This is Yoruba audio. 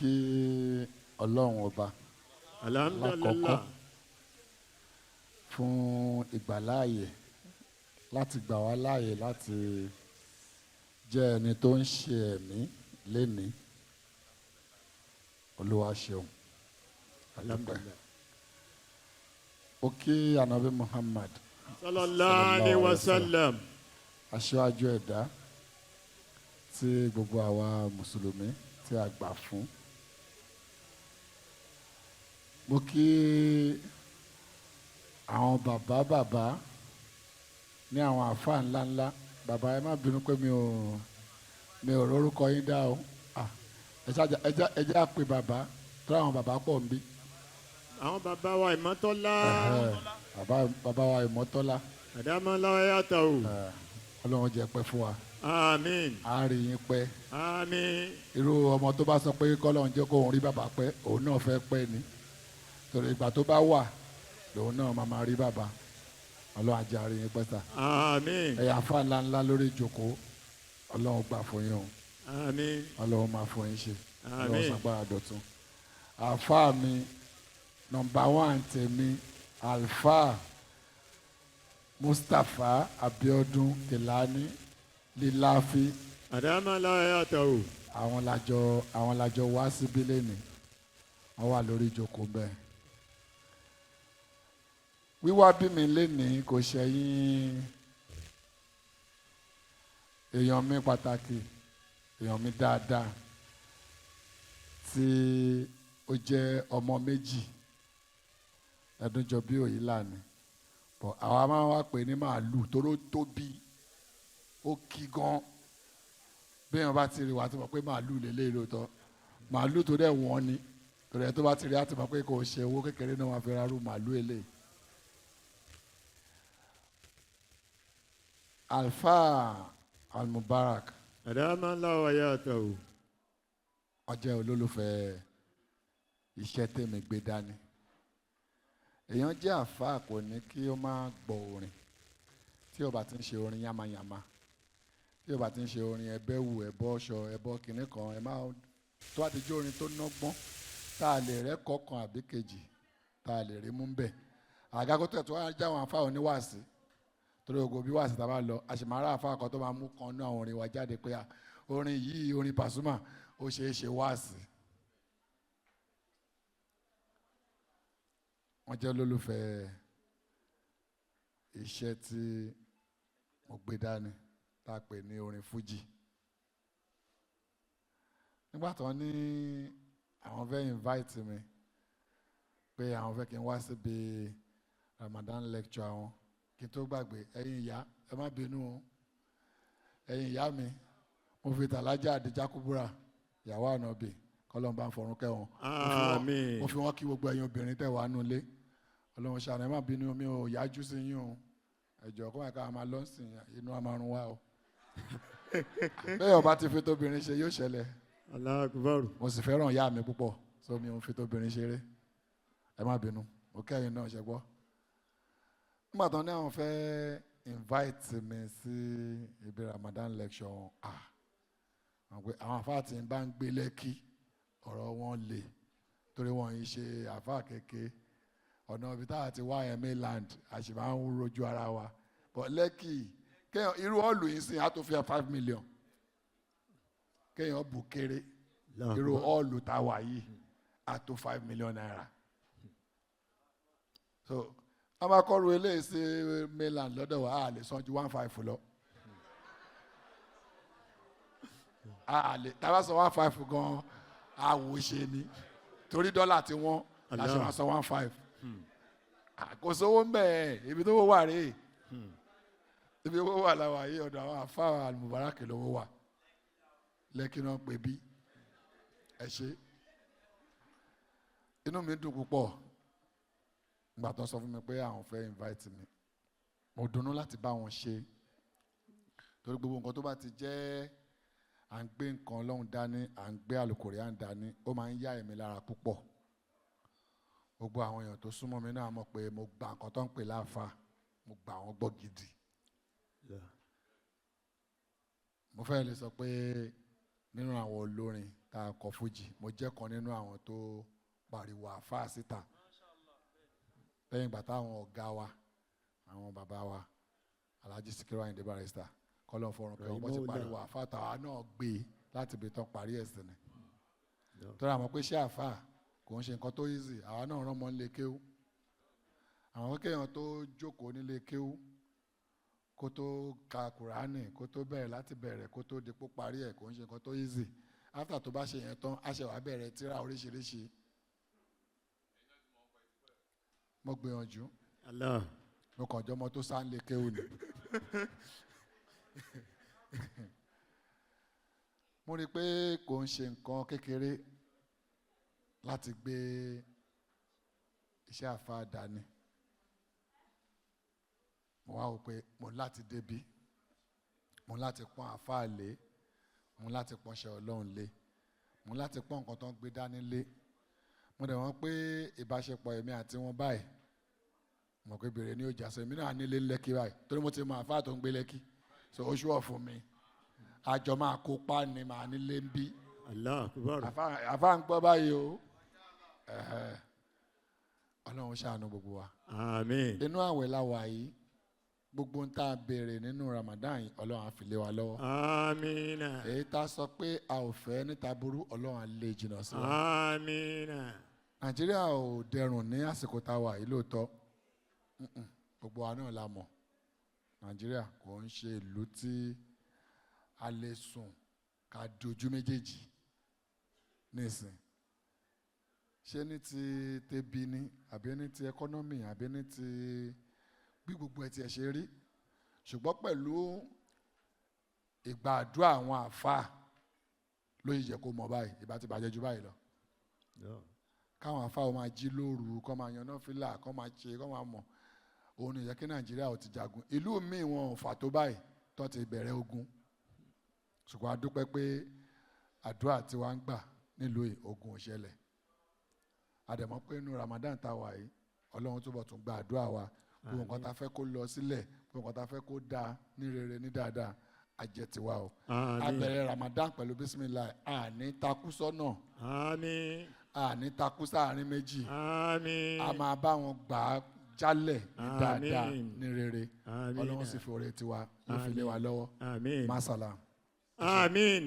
Kí Ọlọ́run ọba Alhamdulillah. Fún ìgbàláàyè láti gbà wá láàyè láti jẹ́ ẹni tó ń ṣe ẹ̀mí lénìí. Olúwa ṣeun. Alhamdulillah. Mo kí Anabi Muhammad Sallallahu alayhi wa sallam. Aṣáájú ẹ̀dá tí gbogbo àwa mùsùlùmí tí a gbà fún. Mo kí àwọn bàbá bàbá ní àwọn àfáà ńláńlá. Bàbá, ẹ má bínú pé mi ò rórúkọ yín dá o. Ah, ẹ jẹ́ àpè bàbá tó àwọn bàbá pọ̀ ń bí. Àwọn bàbá wa Ìmọ́tọ́lá. Ẹ̀hẹ́, bàbá wa Ìmọ́tọ́lá. Àdámọ́lá yàtọ̀ o. Ọlọ́run jẹ́ pẹ́ fún wa. Àmín. Á rí yín pẹ́. Àmín. Irú ọmọ tó bá sọ pé kọ́lọ́run jẹ́ kóun rí bàbá pẹ́, òun náà fẹ́ pẹ́ ni, torí ìgbà tó bá wà lòun náà máa rí bàbá. Ọlọ́run á jẹ́ á rí yín pẹ́ sà. Àmín. Ẹ̀yà àfa ńlá ńlá lórí ìjókòó, Ọlọ́run gbà fún yín o. Àmín. Ọlọ́run máa fún yín ṣe. Ọlọ́run Àmín. sàgbára dọ̀tun. Àfa mi number one tèmi, Alfa Mustapha Abiodun Kelani Líláfi. Àdámọ́lá yàtọ̀ o. Àwọn làjọ wá síbí lẹ́nìí, wọ́n wà lórí ìjókòó bẹ́ẹ̀. Wíwá bí mi lénìí kò ṣẹ̀yìn èèyàn mi pàtàkì, èèyàn mi dáadáa tí ó jẹ́ ọmọ méjì ẹdúnjọ bí òyì lánìí bọ̀. Àwa máa ń wá pè ní màálù toró tóbi, ó kí gan. Bí èèyàn bá ti rí wa ti mọ̀ pé màálù lélẹ́yìí lóòótọ́, màálù tó dẹ̀ wọ́n ni, torí ẹ tó bá ti rí á ti mọ̀ pé kò ṣe owó kékeré náà wọ́n fi ra rú màálù eléyìí. Alfa Almubarak. Àdámọ́lá yàtọ̀ o. Wọ́n jẹ́ olólùfẹ́ iṣẹ́ tèmi gbé dání. Èèyàn jẹ́ àfáà kò ní kí ó má gbọ́ orin. Tí ó bá ti ń ṣe orin yamayama, tí ó bá ti ń ṣe orin ẹbẹ́ wù, ẹbọ ọṣọ, ẹbọ kìnnì kan, ẹ má tó bá ti jó orin tó nọ́gbọ́n tá a lè rẹ́kọ̀ọ́ kan àbí kejì tá a lè rí mú bẹ̀. Àga kó tẹ̀ tó wá jáwọn àfáà oníwàásí, torí ògo bí wàásí tá a bá lọ, a sì máa rá àfáà kan tó máa mú kan nú àwọn orin wa jáde pé orin yìí, orin Pasuma, ó ṣeé ṣe wáàsí. Wọ́n jẹ́ olólùfẹ́ iṣẹ́ tí mo gbé dání tá a pè ní orin Fuji. Nígbà tó ní àwọn fẹ́ invite mi pé àwọn fẹ́ kí n wá síbi Ramadan lecture àwọn, kí n tó gbàgbé, ẹ̀yin ìyá, ẹ má bínú o. Ẹ̀yin ìyá mi, mo fi tàlájà Àdìjá Kúbúrà, ìyàwó ànábì, kọ́lọ́n bá ń fọ̀run kẹ́ wọn. Àmín. Mo fi wọ́n kí gbogbo ẹ̀yin obìnrin tẹ̀ wá nulẹ̀. Ọlọ́run ṣàánú, ẹ má bínú, mi ò yájú sí yín o. Ẹ jọ̀ọ́, kó máa ká máa lọ sìn inú amarun wa o. Bẹ́ẹ̀ ọba ti fi tóbìnrin ṣe yóò ṣẹlẹ̀. Allahu Akbar. Mo sì fẹ́ràn ìyá mi púpọ̀, so mi ò fi tóbìnrin ṣeré. Ẹ má bínú, mo kẹ́yìn náà ṣe gbọ́. Nígbà tó ní àwọn fẹ́ invite mi sí ibi Ramadan lecture wọn, àwọn àfáà tí ń bá ń gbé Lẹ́kì, ọ̀rọ̀ wọn le torí wọn yìí ṣe àfáà kéke. Ọ̀nà ibi táwa ti wá yẹn, mainland, a sì máa ń rojú ara wa, but Lẹ́kì, kéèyàn irú hall yìí sìn á tó fi 5 million kéèyàn bù kéré. Irú hall tá a wà yìí á tó ₦5 million. So wọ́n máa kọ́ru eléyìí sí mainland lọ́dọ̀ wa, a lè san ju 1.5 lọ. A lè tá a bá san 1.5 gan, àwòṣe ni, torí dọ́là tí wọ́n la ṣe máa san 1.5. Kò sówó ń bẹ̀. Ibi tó wà rèé, ibi owó wà láwa yìí, ọ̀dọ̀ àwọn àfáà Al-Mubarak lówó wà. Lẹ́kì náà pè bí ẹ ṣe. Inú mi dùn púpọ̀ ìgbà tó sọ fún mi pé àwọn fẹ́ invite mi. Mo dunnú láti bá wọn ṣe, torí gbogbo nǹkan tó bá ti jẹ́ à ń gbé nǹkan Ọlọ́run dání, à ń gbé Àlùkùránì dání, ó máa ń yá èmi lára púpọ̀. Gbogbo àwọn èèyàn tó súnmọ́ mi náà mọ̀ pé mo gba nǹkan tó ń pè láàfa, mo gbà wọ́n gbọ́ gidi. Mo fẹ́ lè sọ pé nínú àwọn olórin tá a kọ fújì. Mo jẹ́ kan nínú àwọn tó pariwo àfáà síta lẹ́yìn ìgbà táwọn ọ̀gá wa, àwọn bàbá wa, Alhaji Sikiru Ayinde Barrister, kọ́lọ́ fọrùn pé wọ́n ti Rahimahullah. pariwo àfáà, tàwa náà gbé e láti ibi tán parí ẹ̀sìn ni, torí àmọ́ pé ṣé àfáà kò ń ṣe nǹkan tó easy. Àwa náà rán mọ́ nílé kéwú, àwọn kéèyàn tó jókòó nílé kéwú kó tó ka Kùránì, kó tó bẹ̀rẹ̀ láti bẹ̀rẹ̀ kó tó dipò parí ẹ̀, kò ń ṣe nǹkan tó easy. After tó bá ṣe yẹn tán, á ṣe wàá bẹ̀rẹ̀ tíra oríṣiríṣi. Mo gbìyànjú. Allah. Mo kàn jọmọ tó sá ń lé kéwú ni. Mo rí i pé kò ń ṣe nǹkan kékeré láti gbé iṣẹ́ àfáà dání. Mo wá wò pé mo ní láti débí, mo ní láti pọ́n àfáà lé, mo ní láti pọ́nṣẹ́ Ọlọ́run lé, mo ní láti pọ́n nǹkan tó ń gbé dání lé. Mo dẹ̀ wọ́n pé ìbáṣepọ̀ èmi àti wọn báyìí, mo pé bèrè ní ọjà sọ èmi náà nílé Lẹ́kì báyìí, torí mo ti mọ àfáà tó ń gbé Lẹ́kì, so oṣù ọ̀fun mi àjọ máa kópa ni màá nílé ń bí. Allah akbar. Àfáà ń gbọ́ báyìí o. Ẹ̀hẹ́. Ọlọ́run ṣàánú gbogbo wa. Àmín. Inú àwẹ̀ la wà yìí, gbogbo ń tá a béèrè nínú Ramadan yìí, Ọlọ́run á fi lé wa lọ́wọ́. Àmín. Èyí tá a sọ pé a ò fẹ́ níta burú, Ọlọ́run á lè jìnnà sí wa. Àmín. Nàìjíríà ò dẹrùn ní àsìkò tá a wà yìí lóòótọ́. Gbogbo wa náà la mọ̀, Nàìjíríà kò ń ṣe ìlú tí a lè sùn ká di ojú méjèèjì nísìn. Ṣé ní ti tẹbi ni, àbí ní ti ẹkọ́nọ́mì, àbí ní ti bí gbogbo ẹ tiẹ̀ ṣe rí? Ṣùgbọ́n pẹ̀lú ìgbàdúrà àwọn àfáà ló yìí jẹ́ kó mọ̀ báyìí, ìbá ti bàjẹ́ ju báyìí lọ. Káwọn àfáà ó máa jí lóru, kó máa yan náfìlà, kó máa ṣe, kó máa mọ̀, òun ni ìyẹn kí Nàìjíríà ò ti jagun. Ìlú míì wọn ò fà tó báyìí tó ti bẹ̀rẹ̀ ogun, ṣùgbọ́n a dúpẹ́ pé àdúrà tí wàá ń gbà nílùú yìí, ogun ò ṣẹlẹ̀. A dẹ̀ mọ̀ pé inú Ramadan tá a wà yìí, Ọlọ́run túbọ̀ tún gba àdúrà wa. Gbogbo nǹkan tá a fẹ́ kó lọ sílẹ̀, gbogbo nǹkan tá a fẹ́ kó dáa ní rere ní dáadáa, á jẹ́ tiwa o. A Àmín. bẹ̀rẹ̀ Ramadan pẹ̀lú bisimilahi, àní takú sọ́nà. Àmín. Àní takú sáàrin méjì. Àmín. A máa bá wọn gbà á jálẹ̀ ní dáadáa Àmín. ní rere. Àmín. Ọlọ́run sì fi oore tiwa yóò fi lé wa lọ́wọ́. Àmín. Masala. Àmín.